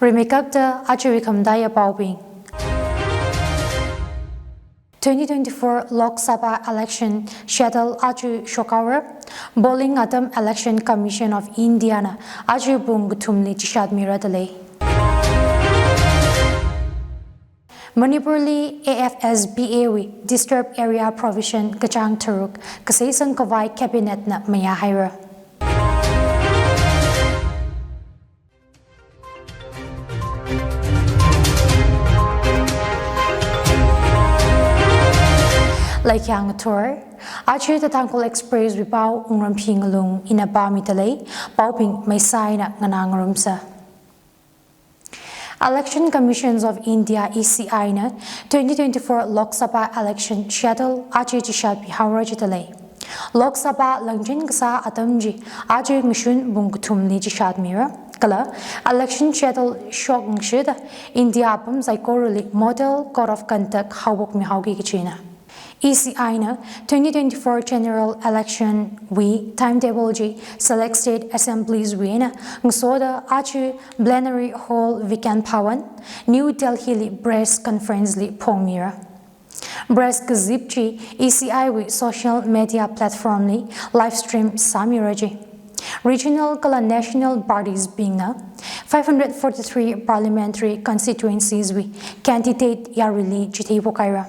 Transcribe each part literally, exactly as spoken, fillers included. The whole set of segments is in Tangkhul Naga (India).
Rimeikapta ajawui khamataiya paobing. Twenty twenty-four Lok Sabha election schedule aja shokhaora, polling atam Election Commission of India na aja pung kathumli chishatmira dalei. Manipurli A F S B A wui Disturbed Area Provision kachāng tharuk kasei sangkhavai Cabinet na mayāhaira. Laikyang thor, aja The Tangkhul Express wui pao Wungramphi Ngalung ina pāmida lei, paobing maisai na nganā ngarumsa. Election Commissions of India, E C I na twenty twenty-four Lok Sabha election schedule aja chishatmi haora jida lei. Lok Sabha langchin kasā atam chi aja ngashun pung kathumli chishatmira, kala election schedule shokngashida India apam saikorali Model Code of Conduct haophokmi haoki kajina. E C I na twenty twenty-four general election wui timetable chi select state assemblies wui eina ngasoda aja Plenary Hall Vigyan Bhawan, New Delhi li press conference li phongmira. Press kazip chi E C I wui social media platform li live stream sāmira ji. Regional kala national parties bingna five hundred forty-three parliamentary constituencies wui candidate yarili chitheiphok haira.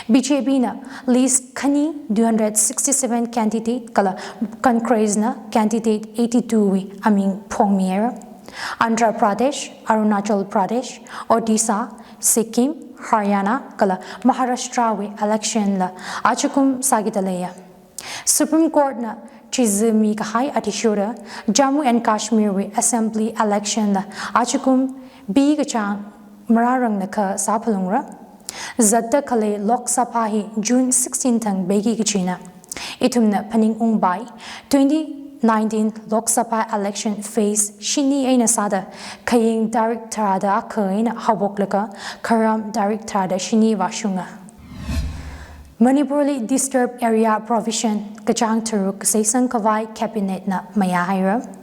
B J P na list khani two hundred sixty-seven candidate kala Congress na candidate eighty-two wui aming phongmihaira. Andhra Pradesh, Arunachal Pradesh, Odisha, Sikkim, Haryana kala Maharashtra wui election la ajakum sākida leiya. Supreme Court na chizumi kahai athishurda Jammu and Kashmir wui assembly election la ajakum pi kachāng mararang na kha sāphalungra. Zatda khalei Lok Sabha hi June sixteen thang peiki kajina. Ithumna phaningungpai, twenty nineteen Lok Sabha election phase shini eina sāda khaying tarik tharāda akha eina haophoklaga kharam tarik tharāda shini vāshunga. Manipurli Disturbed Area Provision kachāng tharuk kasei sangkhavai Cabinet na mayāhaira.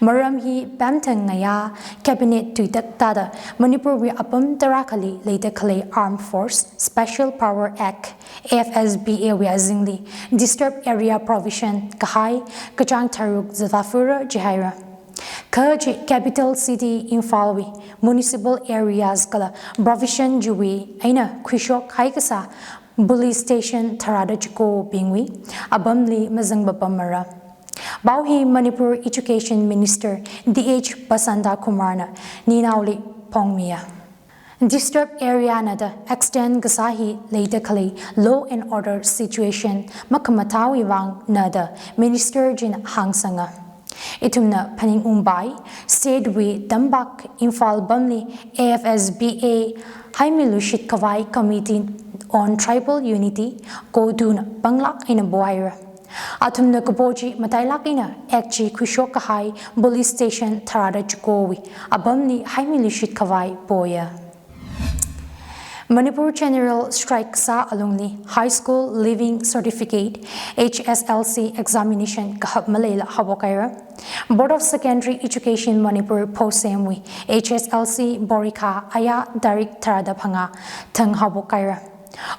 Maram hi pamthang ngayā Cabinet tuitak thāda Manipur wui apam tarākhali leida khalei Armed Force Special Power Act, A F S P A wui azingli Disturbed Area Provision kahai kachāng tharuk zatafura jihaira. Kha chi capital city Imphal wui municipal areas kala provision chiwui eina khuishok haikasā police station tharāda chikobingwui apamli mazangpapamara. Pao hi Manipur Education Minister T H Basanta Kumar na ninaoli phongmiya. Disturbed area na da extend kasā hi leida khalei law and order situation makhamathāwui vang na da Minister china hāngsanga. Ithumna phaningungpai, state wui tampak Imphal pamli A F S P A haimiluishit khavai Committee on Tribal Unity, CoTU na panglāk eina pohaira. Athumna kapo chi matailāk eina Act chi khuishok kahai police station tharāda chikowui apamli haimiluishit khavai poya. Manipur General Strike kasā alungli High School Leaving Certificate, H S L C examination kahap maleila haophok haira. Board of Secondary Education Manipur posem wui H S L C porikha aya tarik tharāda phangā thang haophok haira.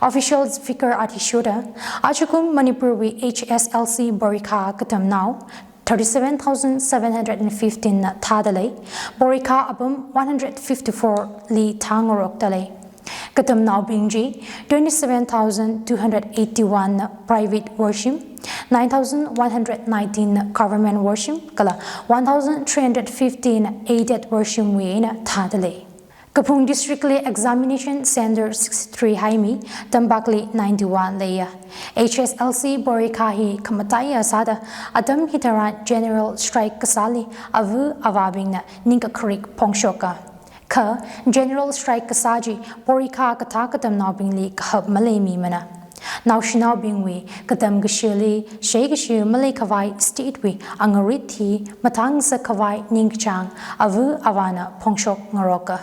Official figure athishurda, ajakum Manipur wui H S L C porikha katamnao thirty-seven thousand seven hundred and fifteen na thāda lei, porikha apam one hundred fifty-four li thāngarokda lei. Katamnaobing chi twenty-seven thousand two hundred eighty-one na private worshim, nine thousand one hundred nineteen na government worshim, kala one thousand three hundred fifteen na aided worshim wui eina thāda lei. Kaphung District li examination center sixty-three haimi, tampakli ninety-one leiya. H S L C porikha hi khamataiya sāda atam hitharan general strike kasāli ava avābingna ningkakharik phongshoka. Kha general strike kasā chi porikha kathā katamnaobingli kahap maleimimana. Naoshinaobingwui katam kashili shei kashi maleikhavai state wui angarit hi mathāngasak khavai ningkachāng ava avāna phongshok ngaroka.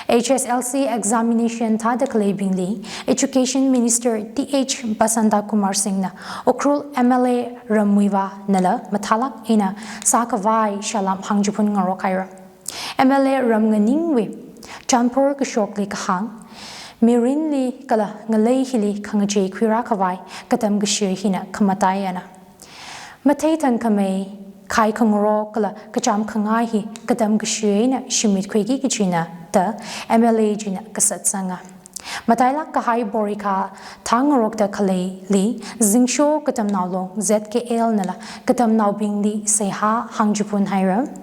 H S L C examination thāda khaleibingli Education Minister T H Basanta Kumar Singh na Ukhrul M L A Ramuiva nala mathālāk eina sākhavai salam hāngchiphun ngarok haira. M L A Ramnganingwui Champhor kashokli kahāng, mirinli kala ngalei hili khangachei khuirā khavai katam kashui hina khamataiana. Mathei thangkhamei, khai khangarok kala kachām khangai hi katam kashui eina shimit khuiki kajina da M L A china kasat sanga. Matailāk kahai porikha thāngarokta khaleili, zingsho katamnao long Z K L nala katamnaobingli seihā hāngchiphun haira.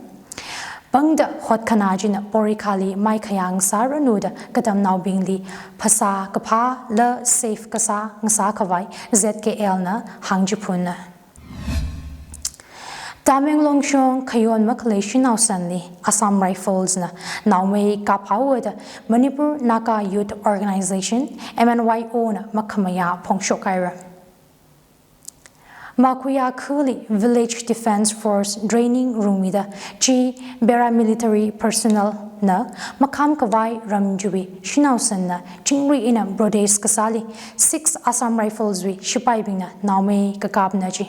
Pangda hotkhanā china porikhali maikhayā ngasāranu da katamnaobingli phasā kaphā la safe kasā ngasā khavai Z K L na hāngchiphunna. Tamenglong shong khayon makhalei shanao sanli Assam Rifles na naomei kaphaowa da Manipur Naga Youth Organization, M N Y O na makhamayā phongshok haira. Makuya khali Village Defence Force training rungmida chi paramilitary personnel na makham khavai ram chiwui shanao sanna chingri eina protest kasāli six Assam Rifles wui shipaibingna naomei kakapna chi.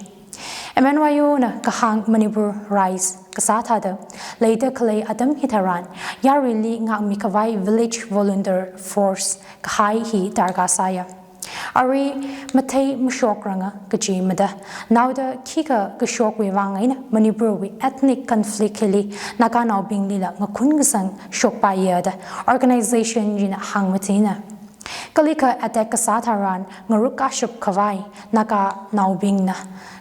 M N Y O na kahāng Manipur rise kasā thāda leida khalei atam hitharan yaruili ngākmi khavai Village Volunteer Force kahai hi darkar sāya. Arui mathei mashokrang kaji mada, naoda khikha kashokwui vang eina Manipurwui ethnic conflict hili Naganaobinglila ngakhun kasang shokpaiya da organization china hāngmathina. Kalikha attack kasā tharan ngaruk kashap khavai Naganaobingna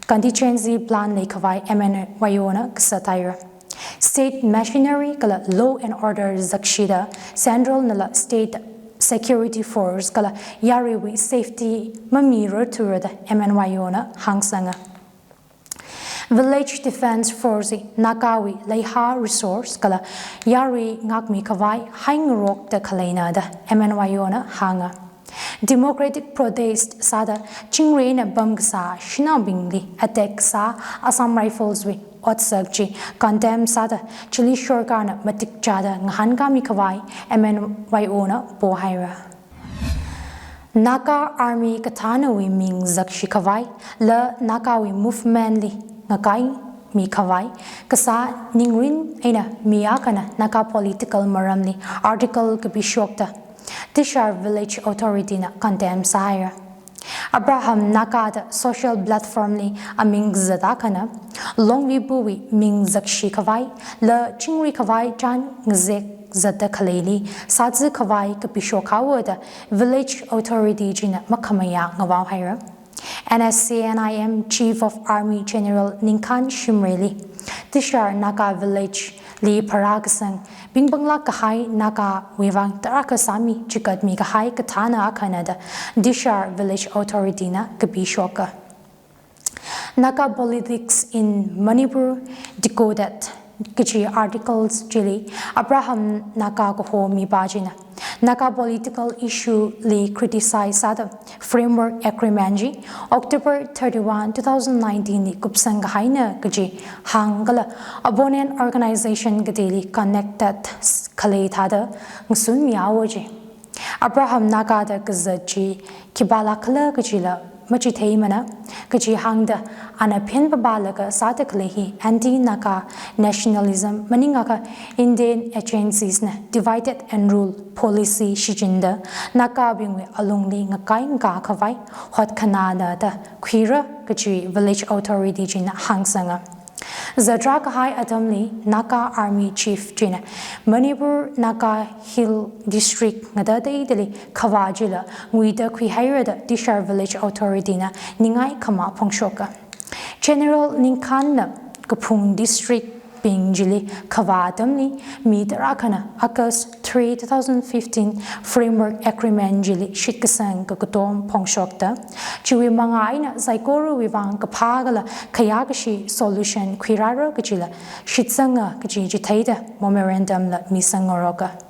contingency plan leikhavai M N Y O na kasat haira. State machinery kala law and order zakshida central nala state security force kala yaruiwui safety mamirarthura da M N Y O na hāngsanga. Village Defence Force hi Nagawui leihā resource kala yarui ngākmi khavai haingarokta khaleina da M N Y O na hānga. Democratic protest sāda chingri eina pam kasā shanaobingli attack kasā Assam Rifles wui otsak chi condemn sāda chili sorkarna matik chāda ngahānkāmi khavai M N Y O na pohaira. Naga Army kathānawui ming zakshi khavai la Nagawui movement li ngakaimi khavai kasā ningrin eina mi akhana Naga political maramli article kapishokta Dishar Village Authority na condemn sāhaira. Abraham Naga da social platform li aming kazat akhana, Longvibuwui ming zakshi khavai la chingri khavai chān ngazek zatda khaleili sāzi khavai kapishok haowa da Village Authority china makhamayā ngavao haira. N S C N I M Chief of Army General Ningkhan Shimray li Dishar Naga Village li pharā kasang pingpanglāk kahai Nagawui vang tarākha sāmi chigatmi kahai kathāna akhana da Dishar Village Authority na kapishoka. Naga Politics in Manipur Decoded kaji articles chili Abraham Naga kaho mipā china Naga political issue li criticize sāda Framework Agreement chi October thirty-one, two thousand nineteen li kupsang kahaina kaji hāng kala opponent organization kateili connected khalei thāda ngasunmi haowa chi. Abraham Naga da kazat chi khipālāk khala kajila machitheimana, kaji hāngda ana phenpapālaga sāda khalei hi anti-Naga nationalism maningakha Indian agencies na divided and rule policy shichinda Nagabingwui alungli ngakai ngaka khavai hotkhanāna da khuira kaji village authority china hāngsanga. Zatrā kahai atamli Naga Army Chief china Manipur Naga Hill District ngada teidali khavā chila nguida khuihaira da Dishar Village Authority na ningai khama phongshoka. General Ningkhan na kaphung district bing chili khavā atamli mi tarākhana August three, two thousand fifteen Framework Agreement chili shitkasang kakatom phongshokta, chiwui mangā eina saikorawui vang kaphā kala khayākashi solution khuirāra kajila shitsanga kaji chitheida memorandum la misang ngaroka.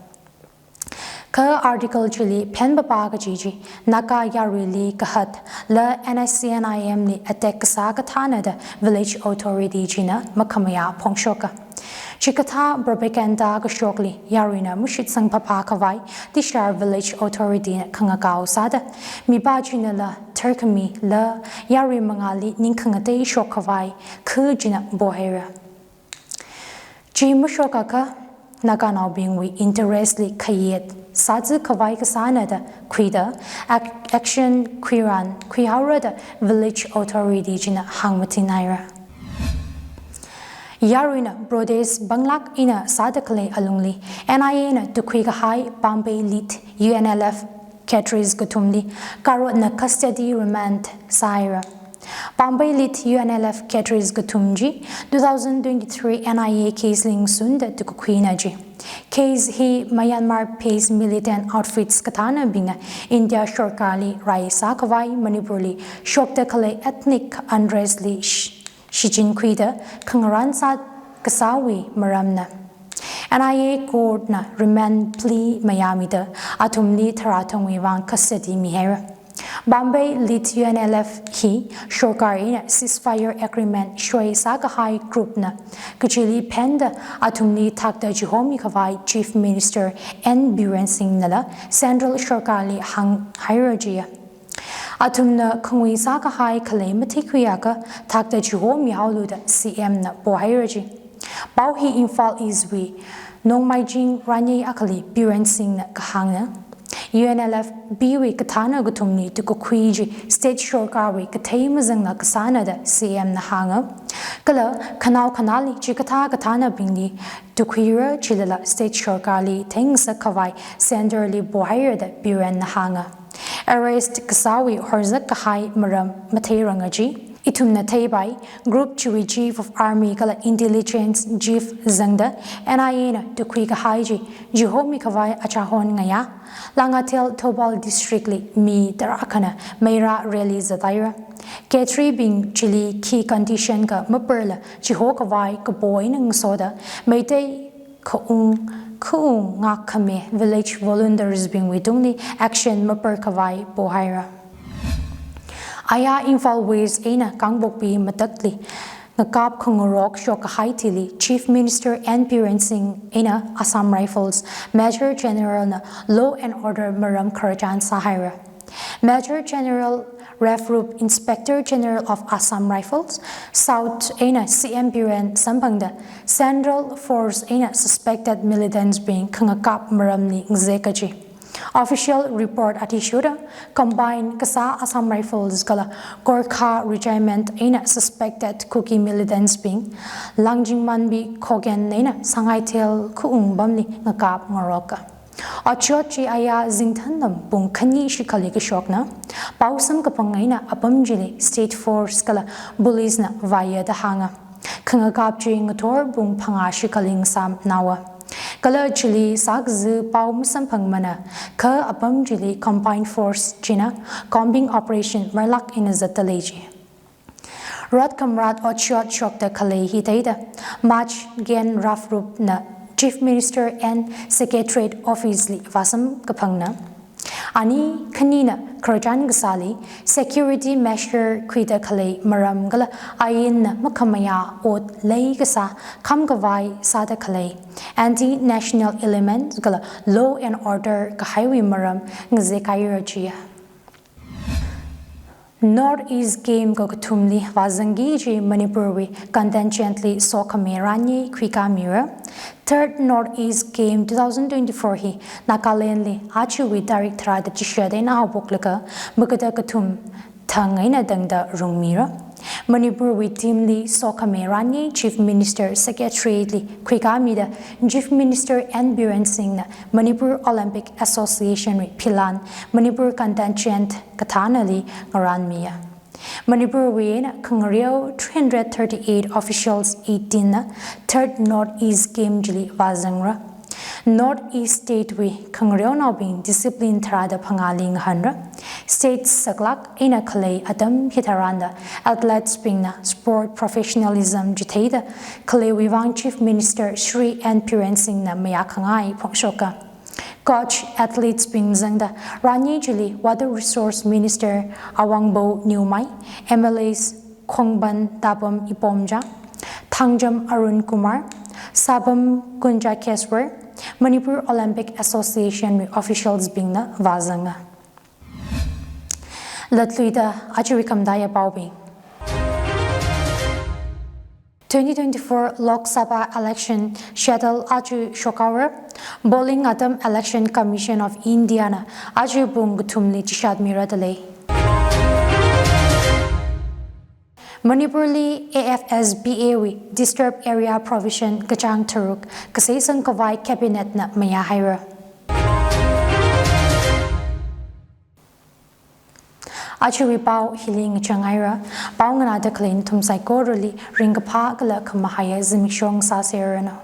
Kha article chili phenpapā kaji chi Naga yaruili kahat la N S C N I M li attack kasā kathāna da village authority china makhamayā phongshoka. Chikathā propaganda kashokli yaruina mashitsang phapha khavai Dishar Village Authority na khangakao sāda mipā chinala tharkhami la yarui mangāli ningkhangatei shok khavai khu china pohaira. Chi mashokakha Naganaobingwui interest li khayet sāzā khavai kasāna da khuida ac-, action khuiran khuihaora da village authority china hāngmatinhaira. Yaruina protest banglāk eina sāda khalei alungli N I A na tukhui kahai Pambei lead U N L F cadres kathumli karotna custody remand sāhaira. Pambei lead U N L F cadres kathum chi two thousand twenty-three N I A case li ngasunda tukakhuina chi. Case hi Myanmar-based militant outfits kathānabingna India sorkarli rai sākhavai Manipurli shokda khalei ethnic unrest li sh-, shichinkhuida khangarān sā kasāwui maramna. N I A court na remand plea mayāmida athumli tharā thongwui vang custody mihaira. Pambei lead U N L F hi sorkar eina ceasefire agreement soi sākahai group na kachili phenda athumli thakta chihomi khavai Chief Minister N Biren Singh nala Central sorkarli hānghaira jiya. Athumna khangui sākahai khalei mathikhuiakha thakta chihomihaolu da C M na pohaira ji. Pao hi Imphal East wui Nongmaijing ranye akhali Biren Singh na kahāngna. U N L F B wui kathāna kathumli tukakhui chi state sorkarwui kathei mazangla kasāna da C M na hānga. Kala khanao khanāli chikathā kathānabingli tukhuira chilala state sorkarli theingasak khavai Central li pohaira da Biren na hānga. Arrest kasāwui horzak kahai maram matheiranga ji. Ithumna theipai, group chiwui Chief of Army kala Intelligence Chief zangda N I A na tukhui kahai chi chihomi khavai achahon ngayā Langatel Thoubal District li mi tarākhana meira rally zathaira. Cadre bing chili khi condition kha maparla chiho khavai kapo eina ngasoda Meitei khaung, khaung ngakkhami village volunteers bingwui tungli action mapar khavai pohaira. Aya Imphal West eina Kangpokpi matakli ngakap khangarok shok kahai thili Chief Minister N Biren Singh eina Assam Rifles Major General na law and order maram khararchan sāhaira. Major General Revrup Inspector General of Assam Rifles, South eina C M Biren samphangda Central Force eina suspected militants bing khangakap maramli ngazeka ji. Official report athishurda combine kasā Assam Rifles kala Gorkha Regiment eina suspected Kuki militants bing Langjingmanbi Khogen eina Sangaithel khaung pamli ngakap ngaroka. Otshot chi aya zingthanlam pung khani shikhali kashokna. Pao samkaphang eina apam chili state force kala police na vāya da hānga. Khangakap chi ngathor pung phangā shikhali ngasāmnaowa. Kala chili sākazā pao masamphangmana, kha apam chili combined force china combing operation marlāk eina zatdalei ji. Rot khamrat otshot shokda khalei hi theida Major Gen Revrup na Chief Minister and Secretariat Office li vāsamkaphangna. Ani khanina khararchan kasāli security measure khuida khalei maram kala ainna makhamayā ot leikasā kham khavai sāda khalei anti-national element kala law and order kahaiwui maram ngazekhaira jiya. North East Game kakathumli vāzangki ji Manipurwui contingent li sokhami ranye khuikāmira. Third North East Game two thousand twenty-four hi Nagaland li ajawui tarik tharāda chishat eina haophoklaga magada kathum thang eina tangda rungmira. Manipurwui team li sokhami ranye Chief Minister Secretariat li khuikāmida Chief Minister N Biren Singh na Manipur Olympic Association wui philan Manipur contingent kathānali ngarānmiya. Manipurwui eina khangareo three hundred thirty-eight officials eighteen na Third North East Game chili vāzangra. North East State wui khangareonaobing discipline tharāda phangāli ngahānra. State saklāk eina khalei atam hitharanla athletes bingna sport professionalism chitheida khaleiwui vang Chief Minister Shri N Biren Singh na mayākhangai phongshoka. Coach athletes bing zangda ranye chili Water Resource Minister Awangbow Newmai, M L As Khongban Tabam Ipomja, Thangjam Arun Kumar, Sabam Kunja Keswar, Manipur Olympic Association wui officials bingna vāzanga. Latluida ajawui khamataiya paobing. Twenty twenty-four Lok Sabha election schedule aja shokhaora. Polling atam Election Commission of India na aja pung kathumli chishat mira da lei. Manipurli A F S P A wui Disturbed Area Provision kachāng tharuk kasai sangkhavai Cabinet na mayā haira. Ajawui pao hili ngachang haira. Pao nganāda khalei nathum saikorali ringkaphā kala khamahaiya zimiksho sāseranu.